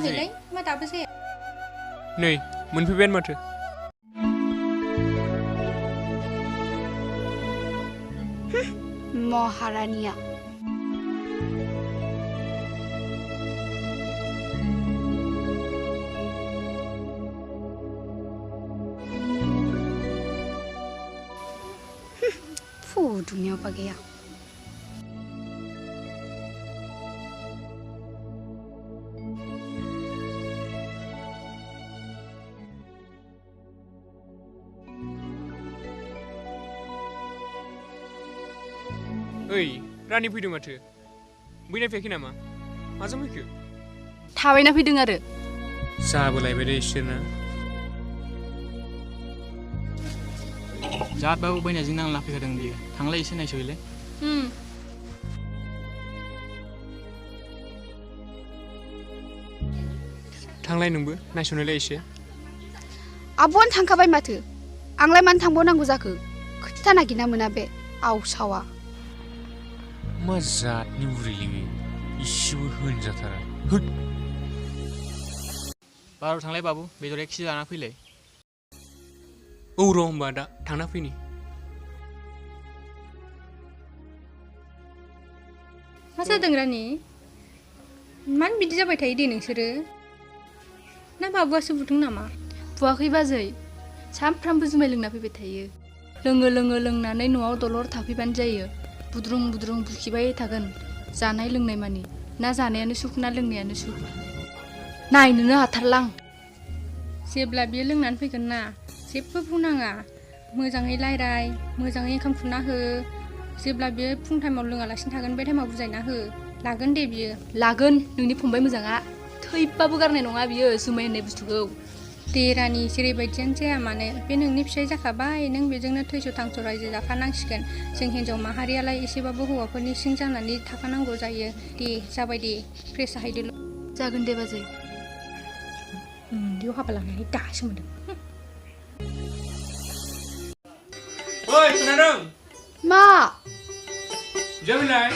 जायाखैलै मा दाबो जाया नै मोनफैबायानो माथो महारानिया फुदुंनायाव बा गैया ओइ रानि फैदों माथो बैनाय फैयाखै नामा माजों फैखो थाबायना फैदों आरो जाबोलायबाय दे इसोरना जाबाबो बैनायजों नांला फैखादों बियो थांलाय एसे नायस'हैलाय थांलाय नोंबो नायस'नायलाय एसे आब'आनो थांखाबाय माथो आंलाय मानो थांबावनांगौ जाखो खोथा नागिरना मोना बे आवसावा मा जातनि बुरैलै बे इसेबो होनजाथारा होद बाराव थांलाय बाबु बेदर 1 केजि लाना फैलाय औ र' होमबा दा थांना फैनि मा जादों रानि मानो बिदि जाबाय थायो दे नोंसोरो ना बाबुआसो बुदों नामा बुवाखै बाजै सानफ्रामबो जुमाय लोंना फैबाय थायो लोङो लोंनानै न'आव दलर थाफैबानो जायो बुद्रुं बुद्रुं बुखिबाय थागोन जानाय लोंनाय मानि ना जानायानो सुख ना लोंनायानो सुख नायनोनो हाथारलां जेब्ला बियो लोंनानै फैगोन ना जेबो बुंनाङा मोजाङै रायराय मोजाङै ओंखाम खुरना हो जेब्ला बियो फुं टाइमाव लोङालासिनो थागोन बे टाइमाव बुजायना हो लागोन दे बियो लागोन नोंनि फंबाय मोजाङा थैबाबो गारनाय नङा बियो जुमाय होननाय बुस्थुखौ दे रानि जेरैबायदियानो जाया मानो बे नोंनि फिसाय जाखाबाय नों बेजोंनो थैस' थांस' रायजो जाफानांसिगोन जों हिन्जाव माहारियालाय एसेबाबो हौवाफोरनि सिं जानानै थाफानांगौ जायो दे जाबाय दे फ्रेस जाहैदोल' जागोन दे बाजै उन्दैयाव हाबा लांनानै दासो मोनदों ओइ खोनादों मा जाबायलाय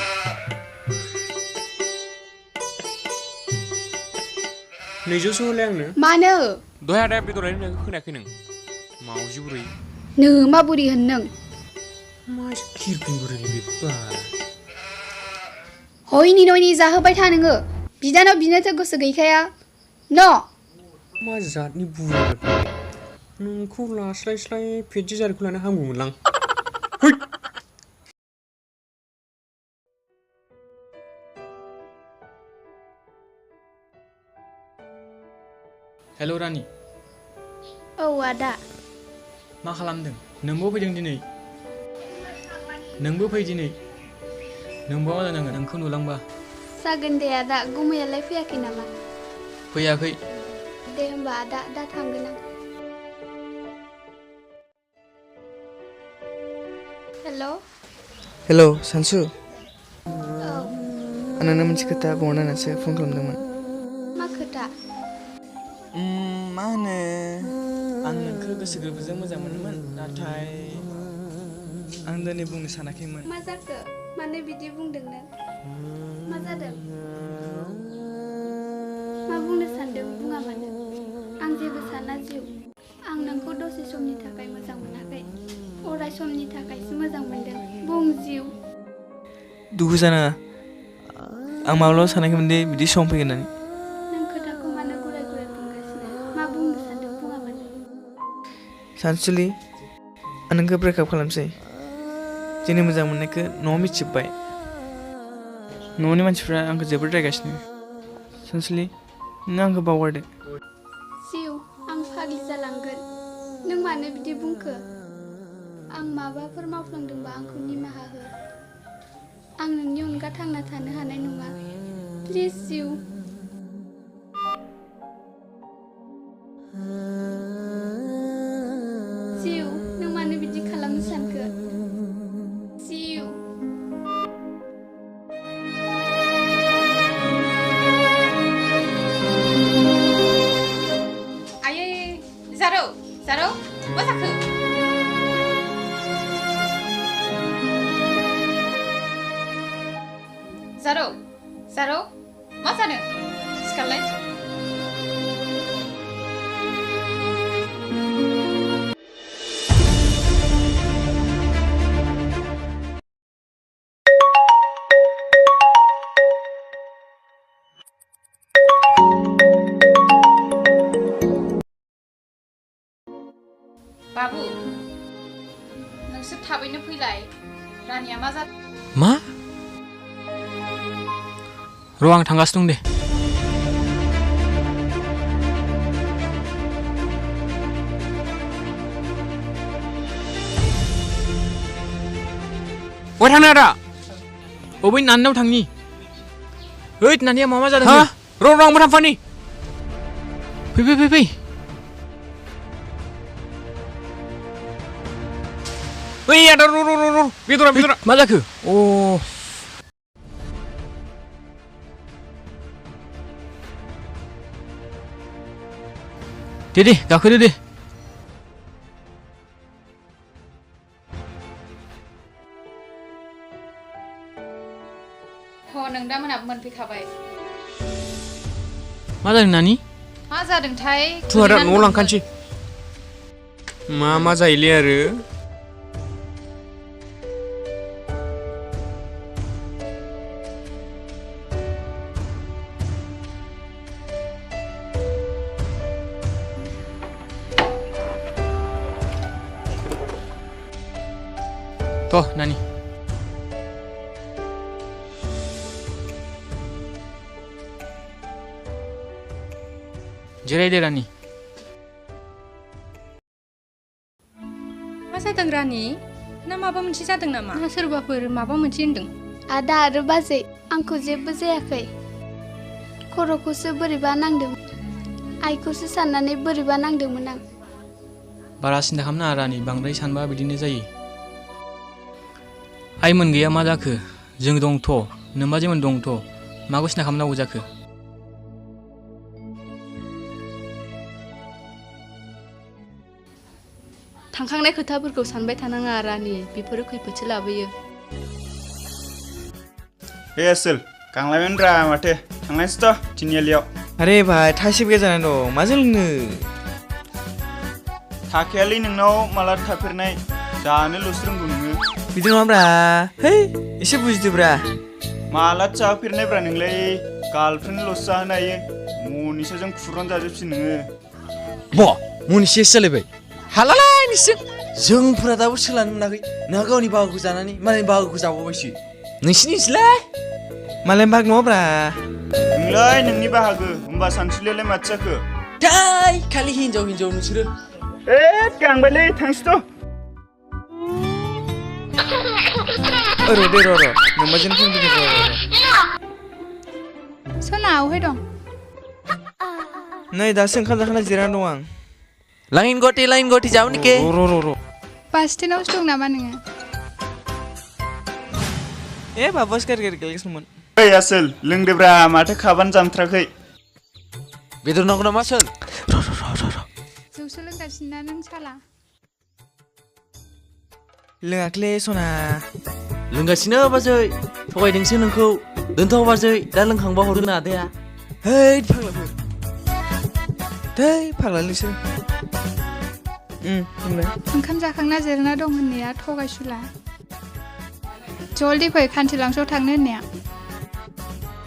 नैजौसो होलाय आंनो मानो दहाय आदाया बेदर लायनो होननायखौ खोनायाखै नों मावजि बुरै नो मा बुरि होन नों मा किरपिन बुरैलै बे बा हयनि नयनि जाहोबाय था नोङो बिदानाव बिनोथ' गोसो गैखाया न' मा जातनि बुरै नोंखौ लास्लायस्लाय फेटि जारिखौ लानो हामगौमोनलां हेल' रानि औ आदा मा खालामदों नोंबो फैदों दिनै नोंबो फै दिनै नोंबो मा जानांगोन नोंखौ नुलांबा जागोन दे आदा गुमैयालाय फैयाखै नामा फैयाखै दे होमबा आदा दा थांगोन आं हेल' सानसु औ आं नोंनो मोनसे खोथा बुंहरनो होननासो फन खालामदोंमोन मा खोथा मा होनो आं नोंखौ गोसो गोरबोजों मोजां मोनोमोन नाथाय आं दिनै बुंनो सानाखैमोन मा जाखो मानो बिदि बुंदों नों मा जादों मा बुंनो सानदों बुङा मानो आं जेबो साना जिउ आं नोंखौ दसे समनि थाखाय मोजां मोनाखै अराय समनि थाखायसो मोजां मोनदों बुं जिउ दुखु जानाङा आं माब्लाबा सानाखैमोन दे बिदि सम फैगोन होननानै नों खोथाखौ मानो गुराय गुराय बुंगासिनो मा बुंनो सानदों बुङा मानो सानसुलि आं नोंखौ ब्रेकआप खालामसै जोंनि मोजां मोननायखौ न'आव मिथिजोब्बाय न'नि मानसिफ्रा आंखौ जोबोद रायगासिनो सानसुलि नों आंखौ बावगारदो जिउ आं फाग्लि जालांगोन नों मानो बिदि बुंखो आं माबाफोर मावफ्लांदोंबा आंखौ निमाहा हो आं नोंनि अनगा थांना थानो हानाय नङा प्लिज जिउ जिउ नों मानो बिदि खालामनो सानखो जिउ आयै जारौ जारौ मा जाखो जारौ जारौ मा जादों सिखारलाय नोंसोर थाबैनो फैलाय रानिया मा जादों मा र' आं थांगासिनो दं दे बहा थांनो आदा अबै नाननाव थांनि ओइ नानिया मा जादों र' आंबो थांफानि फै ओइ आदा र' बेदरा मा जाखो अ दे गाखोदो दे नों दा मोनाबो मोनफैखाबाय मा जादों नानि मा जादोंथाय थुहारा न'आव लांखानोसै मा जायोलै आरो थ' नानि जिरायदो रानि मा जादों रानि ना माबा मोनसे जादों नामा ना सोरबाफोर माबा मोनसे होनदों आदा आरो बाजै आंखौ जेबो जायाखै खर'खौसो बोरैबा नांदों आइखौसो साननानै बोरैबा नांदोंमोन आं बारा सिन्था खालामनाङा रानि बांद्राय सानबा बिदिनो जायो आइमोन गैया मा जाखो जों दंथ' नोम्बाजैमोन दंथ' माखौ सिन्था खालामनांगौ जाखो थांखांनाय खोथाफोरखौ सानबाय थानाङा रानि बेफोरो खैफोदसो लाबोयो हे आसोल गांलायमोनब्रा माथो थांनायसैथ' तिनिआलियाव अरे भाई थाइसेबो गैया जानानै दं माजों लोंनो थाखायालै नोंनाव माला थाफेरनाय जानोल'सो रोंगौ नोङो बिदि नङाब्रा है एसे बुजिदोब्रा माला जाफेरनायब्रा नोंलाय गार्लफ्रेन्डल'सो जाहोनो हायो मनिसाजों खुरनानै जाजोबसै नोङो मनिसायासो जालायबाय हालालाय निसिं जोंफोरा दाबो सोलानो मोनाखै नोंहा गावनि बाहागोखौ जानानै मालायनि बाहागोखौ जाबावबायसो नोंसिनिसैलाय मालायनि बाहाग नङाब्रा नोंलाय नोंनि बाहागो होमबा सानसुलियालाय माथो जाखो दाय खालि हिनजाव नोंसोरो गांबायलै थांसैथ' र' नोम्बाजों फैनो सना अहाय दं नै दासो ओंखाम जाखांना जिरायना दं आं लाइन गटी जाऊ निके र' बास स्टेन्डआवसो दं नामा नोङो ए बाबास गारि गेलेगासिनोमोन ओइ आसोल लोंदोब्रा माथो खाबानो जामथ्राखै बेदर नांगौ नामा सोल जौसो लोंगासिनो ना नों साला लोङाखैलै सना लोंगासिनो बाजै थगायदोंसो नोंखौ दोनथ' बाजै दा लोंखांबा हरगोन आदाया है फाग्लाफोर दै फाग्ला नोंसोर ओंखाम जाखांना जिरायना दं होननाया थगायसुला जल्दि फै खान्थिलांसोआव थांनो होननाया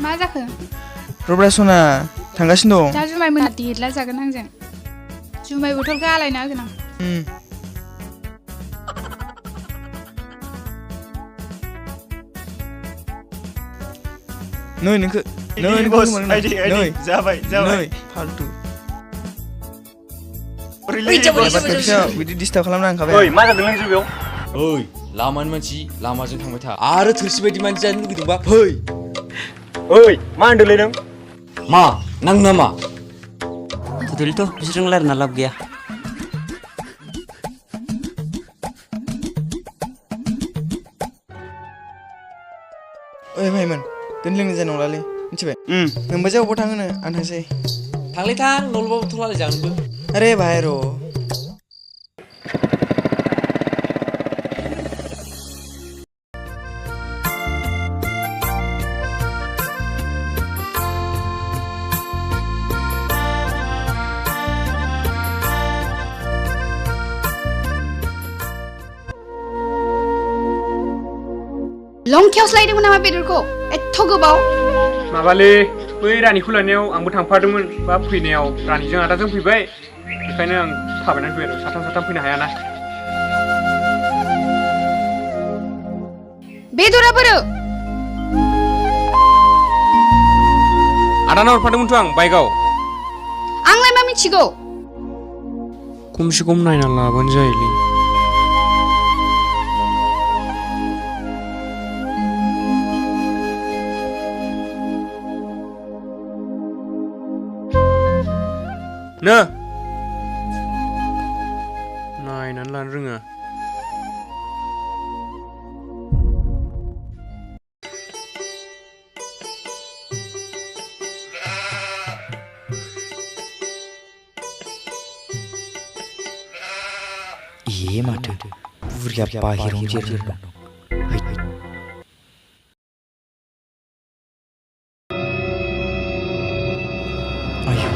मा जाखो रब्रा सना थांगासिनो दं दा जुमाय मोना देरला जागोन आंजों जुमाय बथल गालायना होगोन आं नै नोंखौ बस आइदि जाबाय फाल्तु बिदि डिस्टार्ब खालामना होखाबाय ओइ मा जादों नों जुगायाव ओइ लामानि मानसि लामाजों थांबाय था आरो थोरसि बायदि मानसि जानो लुगैदोंबा फै ओइ मा होनदोंलै नों मा नांगौ नामा थुदोलिथ' बिसोरजों रायलायना लाब गैया ओइ भाइमोन दोन लोंनो जानाय नंलालै मिथिबाय नोंबो अबाव थाङोनो आं थांसै थांलाय थां नलबाबोथ' लाराय जागोनबो अरे भाइ र' लंकेयावसो लायदोंमोन नामा बेदरखौ एथ' गोबाव माबालै बै रानिखौ लायनायाव आंबो थांफादोंमोन बा फैनायाव रानिजों आदाजों फैबाय बेखायनो आं थाबायनानै फैबाय आरो साथाम फैनो हायाना बेदरा बोरो आदानाव हरफादोंमोनथ' आं बाइकआव आंलाय मा मिथिगौ खमसे खम नायना लाबानो जायोलै नो नायनानै लानो रोङा ए माथो बुरिया बाहेरावनो जिरायना दं आयौ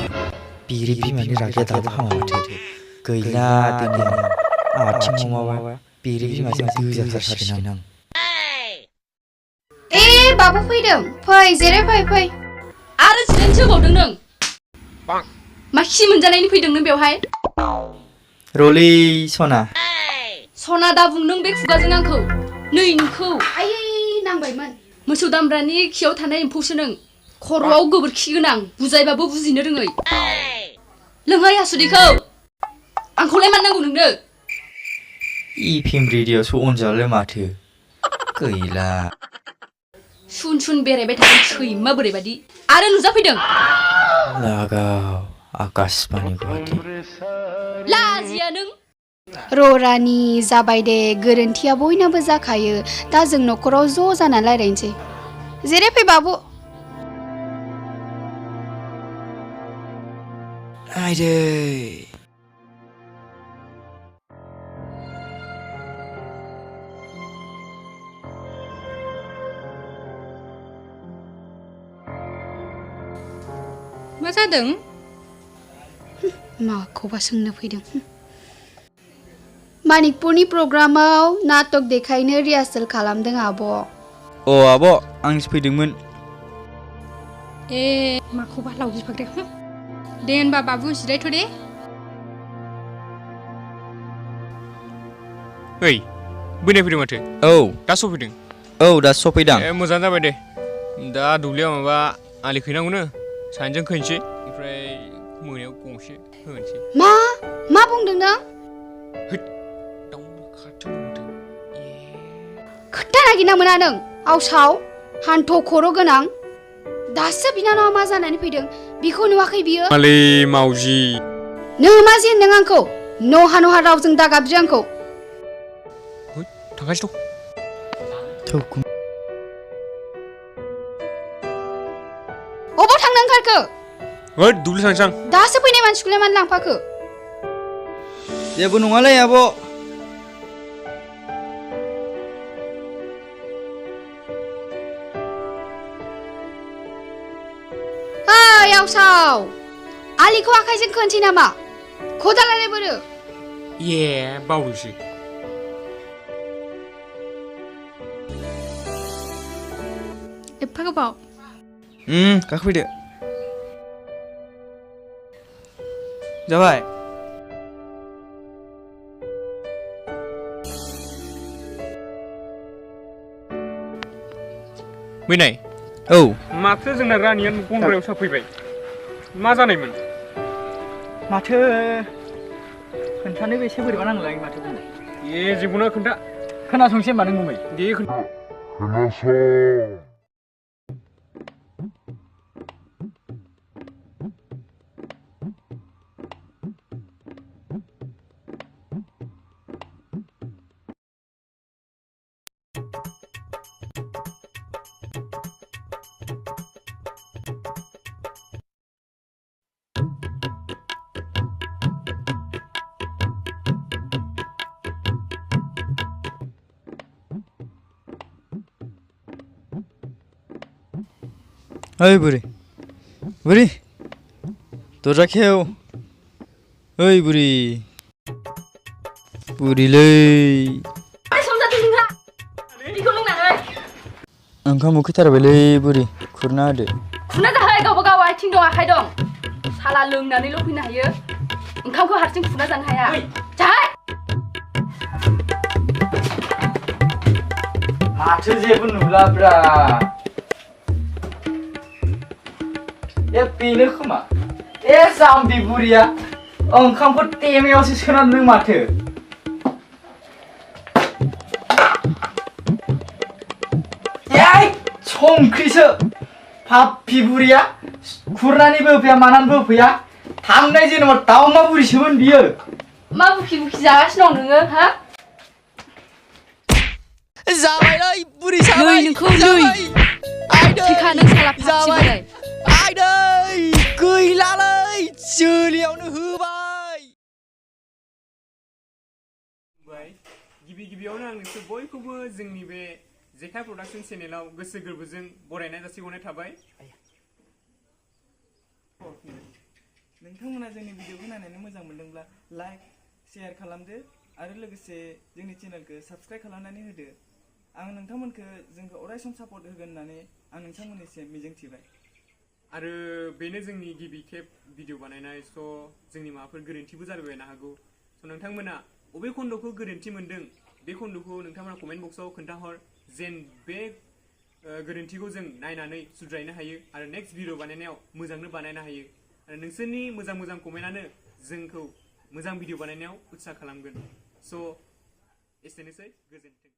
बिरि बिमानि रागाया दाबो हामा माथो गैला दिनै आथिङाव माबा बिरि बिमाजों गोजाथारसिगोन आं ए बाबु फैदों फै जेरै फै आरो जिरायनोसो होबावदों नों मा खि मोनजानायनि फैदों नों बेवहाय रलै सना सना दा बुं नों बे खुगाजों आंखौ नै नोंखौ आयै नांबायमोन मोसौ दामब्रानि खियाव थानाय एम्फौसो नों खर'आव गोबोरखि गोनां बुजायबाबो बुजिनो रोङै लोंहाय हासुदैखौ आंखौलाय मा नांगौ नोंनो इफेम रेडिअ'सो अनजालाय माथो गैला सुन बेरायबाय थादों सैमा बोरैबादि आरो नुजाफैदों लागाव आकाशबाणी गुवाहाटी लाजिया नों ररानि जाबाय दे गोरोन्थिया बयनाबो जाखायो दा जों न'खराव ज' जाना रायलायनोसै जेरै फै बाबु आइदै मा जादों माखौबा सोंनो फैदों मानिकपुरनि प्रग्रामाव नाटक देखायनो रिहार्सेल खालामदों आब' अ आब' आंसो फैदोंमोन ए माखौबा लावगिफाग दे दे होनबा बाबु जिरायथ' दे ओइ बैनाय फैदों माथो औ दा सफैदों औ दा सफैदां ए मोजां जाबाय दे दा दुब्लियाव माबा आलि खैनांगौनो सानैजों खैनोसै ओमफ्राय मोनायाव गंसे होनोसै मा बुंदों नों खोथा नागिरना मोना नों आवसाव हान्थ' खर' गोनां दासो बिनानावा मा जानानै फैदों बिखौ नुवाखै बियो मालै मावजि नों मा जेनदों आंखौ नहा नहा रावजों दागाबज्रि आंखौ थांगासिनो अबाव थांनो ओंखारखो होद दुब्लि थांसां दासो फैनाय मानसिखौलाय मानो लांफाखो जेबो नङालै आब' ओइ आवसाव आलिखौ आखाइजों खोनसै नामा खदालालाय बोरो ए बावदोंसो एफा गोबाव गाखोफैदो जाबाय बैनाय औ माथो जोंना रानिया गन्द्रायाव साफैबाय मा जानायमोन माथो खोन्थानोबो एसे बोरैबा नांलाय माथो बुंनो ए जेबो नङा खोन्था खोनासंसै होनबा नों गुमै दे खोन्था ओइ बुरि दरजा खेव ओइ बुरिलै ओंखाम उखैथारबायलै बुरि खुरना होदो खुरना जाहै गावबा गाव आथिं दं आखाइ दं साला लोंनानैल' फैनो हायो ओंखामखौ हारसिं खुरना जानो हाया जाहै माथो जेबो नुलाब्रा ए बेनो खोमा ए जाम्बि बुरिया ओंखामखौ टेमायावसो सोना दोन्दों माथो ए संख्रिसो फाफि बुरिया खुरनानैबो होफैया मानानैबो होफैया थांनाय जेनेबा दाउमा बुरिसोमोन बियो मा बुखि बुखि जागासिनो दं नोङो हा जाबायलै बुरि जाबाय नै नोंखौ नै थैखा नों साला फाफि बोराय आइदै गैलालै जोलियावनो होबाय गिबियावनो आं नोंसोर बयखौबो जोंनि बे जेखाइ प्रडाक्शन चेनेलाव गोसो गोरबोजों बरायनाय जासिहरनाय थाबाय नोंथांमोना जोंनि भिडिअखौ नायनानै मोजां मोनदोंब्ला लाइक शेयार खालामदो आरो लोगोसे जोंनि चेनेलखौ साबस्क्राइब खालामनानै होदो आं नोंथांमोनखौ जोंखौ अरायसम सापर्ट होगोन होननानै आं नोंथांमोननिसिम मिजिंथिबाय आरो बेनो जोंनि गिबि खेब भिडिअ बानायनाय स' जोंनि माबाफोर गोरोन्थिबो जानो हागौ स' नोंथांमोना बबे खन्द'खौ गोरोन्थि मोनदों बे खन्द'खौ नोंथांमोना कमेन्ट बक्सआव खोन्थाहर जेन बे गोरोन्थिखौ जों नायनानै सुद्रायनो हायो आरो नेक्स्ट भिडिअ बानायनायाव मोजांनो बानायनो हायो आरो नोंसोरनि मोजां कमेन्टआनो जोंखौ मोजां भिडिअ बानायनायाव उत्साह खालामगोन स' एसेनोसै गोजोन्थों